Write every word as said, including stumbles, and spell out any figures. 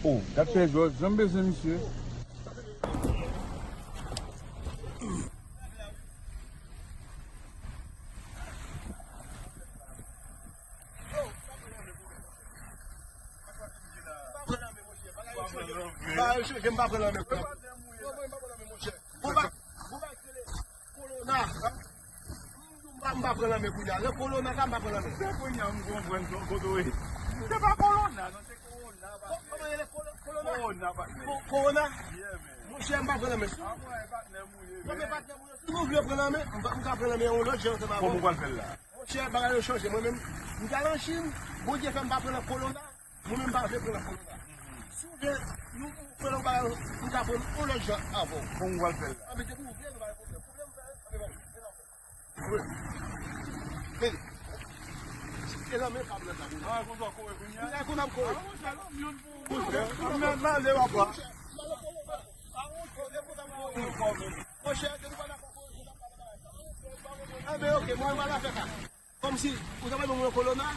Oh, gad Pè Jòj, jan m bezwen misye. Bagay yo chanje, m pa pran lanmè. Bon, m pa, bon, bagay ki rele kolona. M pa, m pa pran lanmè kounye a. Lè kolona sa, m pa pran lanmè. Se kounye a m konprann kote w ye. Se pa kolona, non, se kowona. Ko-, kòman rele? Kolo-, kolona? Kowona, patnè. Ko-, kowona? Yeah, man. Monchè, m pa pran lanmè. Ah, bon, e patnè m ou ye, man. Non, men patnè m ou ye. Si nou vle pran lanmè, m pa, m ka pran lanmè yon lòt jan, se pa bon. Kòman w pral fè l la? Monchè, bagay yo chanje. Mwen menm, m t al an Chin, Bondye fè m pa pran nan kolona. Mwen menm, m pa vle pran nan kolona. Si w vle, nou, nou fè yon bagay, m ka pran yon lòt jan avè w. Kòman w pral fè l la? Anben, depi w vle, nou pa gen pwoblèm. Pwoblèm, anben, anben, anben. Vini. E lanmè pa pran sa. Ah, konsa w kore kounye a? Konsa, konsa m kore. Ah, monchè, lanmè youn pou ou. Monchè, m ale, papa. Monchè, depi w pa dakò, anben, ok, mwen, m al afè sa. Kòmsi, ou ta pral ban mwen yon kolona?